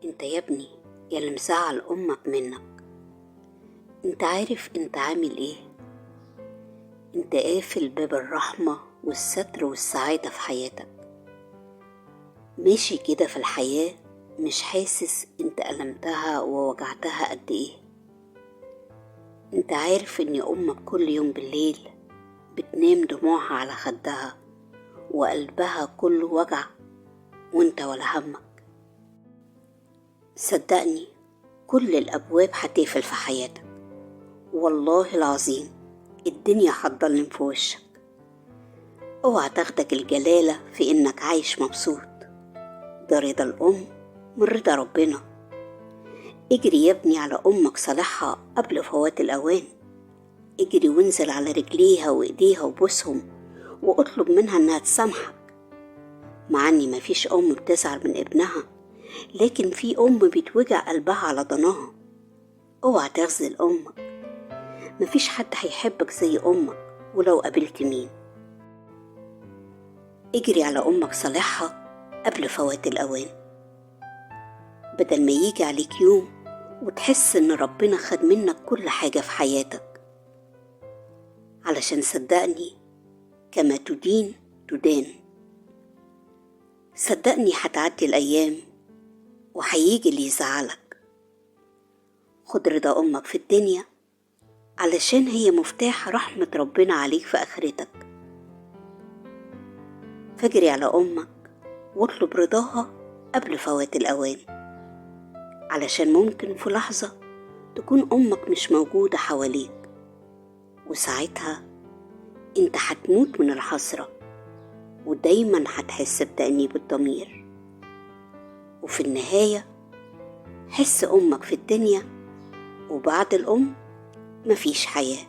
انت يا ابني يا اللي مزعل امك منك، انت عارف انت عامل ايه؟ انت قافل باب الرحمة والستر والسعادة في حياتك. ماشي كده في الحياة مش حاسس انت ألمتها ووجعتها قد ايه. انت عارف ان امك كل يوم بالليل بتنام دموعها على خدها وقلبها كله وجع وانت ولا همك. صدقني كل الأبواب هتقفل في حياتك، والله العظيم الدنيا هتضلم في وشك. اوعى تاخدك الجلالة في انك عايش مبسوط، ده رضا الأم من رضا ربنا. اجري يا ابني على أمك صالحها قبل فوات الأوان، اجري وانزل على رجليها وإيديها وبوسهم واطلب منها انها تسامحك. مع ان مفيش أم بتزعل من ابنها، لكن في أم بتوجع قلبها على ضناها. اوعى تخذل أمك، مفيش حد هيحبك زي أمك ولو قابلت مين. اجري على أمك صالحها قبل فوات الأوان، بدل ما يجي عليك يوم وتحس إن ربنا خد منك كل حاجة في حياتك. علشان صدقني كما تدين تدان. صدقني هتعدي الأيام وهيجي اللي يزعلك. خد رضا أمك في الدنيا علشان هي مفتاح رحمة ربنا عليك في آخرتك. فاجري على أمك واطلب رضاها قبل فوات الأوان، علشان ممكن في لحظة تكون أمك مش موجودة حواليك، وساعتها انت هتموت من الحسرة ودايما هتحس بتأنيب الضمير. وفي النهاية حس أمك في الدنيا، وبعد الأم مفيش حياة.